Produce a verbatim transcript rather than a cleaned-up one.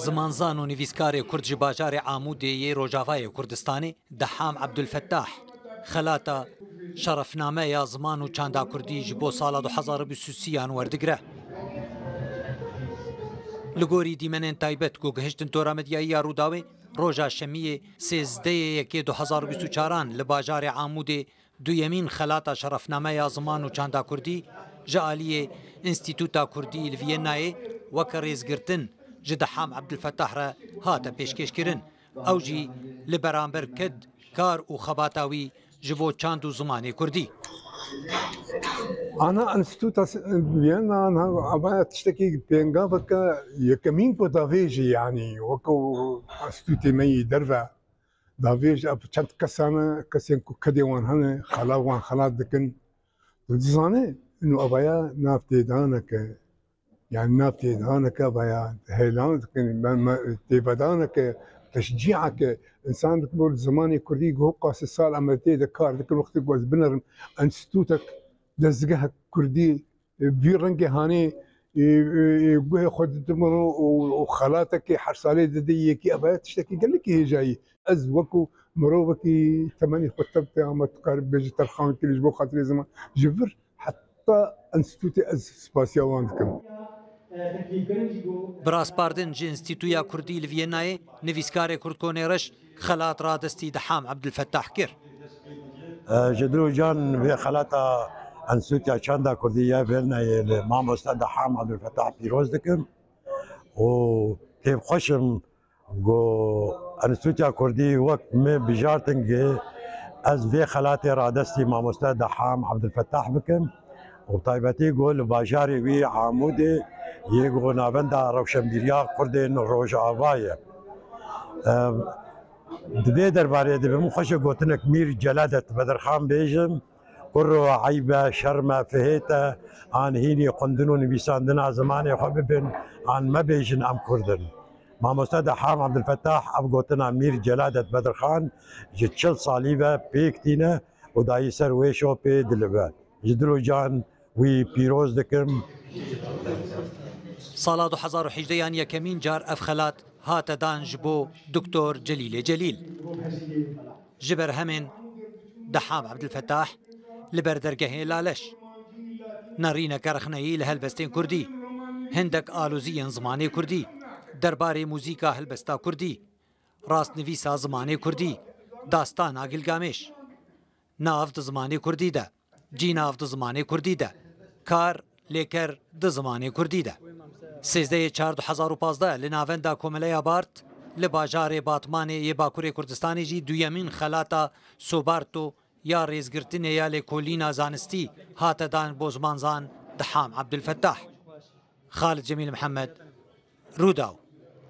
Zimanzan û nivîskarê Kurd ji bajarê Amûdê yê Rojavayê Kurdistanê Deham Ebdulfetah xelata şerefname ya ziman û çanda Kurdî ji bo sala du hezar û bîst û sêyan werdigire. Li gorî dîmenên taybet ku gihiştin tora medyayî ya Rûdawê, roja Şemiyê sêzdehê yekê du hezar û bîst û çaran li bajarê Amûdê duyemîn xelata şerefname ya ziman û çanda Kurdî ji aliyê Înstîtuta Kurdî li Vîyennayê weke rêzgirtin ji Deham Ebdulfetah re hate pêşkêşkirin. Ew jî li beramber ked, kar û xebata wî ji bo çand û zimanê Kurdî. Ana Înstîtuta Vîyenna, ana, ama tiştekî pêngaveke yekemîn ku davêjî, yanî weke Înstîtutê me yî derve davêj, ev çend kesan e, kesên ku kedê wan hene, xela wan xelat dikin. Tu dizane, ino avaya nav têdaneke, yani nav têdaneke avaya heylan dikin, me, me, têvedaneke, teşcîake, însan dikin, bo zimanê Kurdî, ku qasî sal em tê de kar dikin, wextê ku ez binerim, enstîtutek dezgehek Kurdî, e, vî rengê hanê, e, e, e, guhê xwe didimiro û, û xelatekê her salê dide yekî, ev e tiştekî gelekî hêjayî. Ez wekû mirovekî temenî xwe tev te ama tu karî bêjî terxan kirî ji bo xatirê ziman. Ji vir heta enstîtûtê ez spasiya wan dikim. Bi raspartin ji Înstîtuya Kurdî li Vîyennayê nivîskarê Kurdkonê reş xelat radestî Deham Ebdulfetah kir. Ji dil û can vê xelata Enstîtuya Çanda Kurdî ya Vêlnayê li mamoste Deham Ebdulfetah pîroz dikim û kêfxweş im ku Enstîtuya Kurdî wek min bijartin ku ez vê xelatê radestî mamoste Deham Ebdulfetah bikim û bi taybetî ku li bajarê wî Amûdê yê ku navenda rewşenbîriya Kurdên Rojava ye. Em, Di vê derbarê de bi min xweş e gotinek Mîr Celadet Bedirxan bêjim, Kurro eyb e, şerm e, fihêt e, an hînî xwendin û nivîsandina zimanê xwe bibin, an mebêjin em Kurd in. Mamoste Deham Ebdulfetah ev gotina Mîr Celadet Bedirxan ji çil salî ve pêk tîne û dayî ser wê şopê dilive. Ji dil û can wî pîroz dikim. Sala du hezar û hejdeh yan yekemîn car ev xelat hate dan ji bo Doktor Celîlê Celîl. Ji berhemên Deham Ebdulfetah li ber dergehê Laleş. Nerîneke rexneyî li helbestên kurdî, hindek aloziyên zimanê kurdî, derbarê muzîka helbesta kurdî, rastnivîsa zimanê kurdî, dastana Gilgamêş. Nav di zimanê kurdî de. Cînav di zimanê kurdî de. Kar, lêker di zimanê kurdî de. Sêzdehê çar du hezar û pazdeh li navenda Komeleya Bart li bajarê Batmanê yê Bakurê Kurdistanê jî duyemîn xelata Sobarto ya rêzgirtinê ya lêkolîna zanistî hate dan bo zimanzan Deham Ebdulfetah. Xalid Cemîl Mihemed, Rûdaw.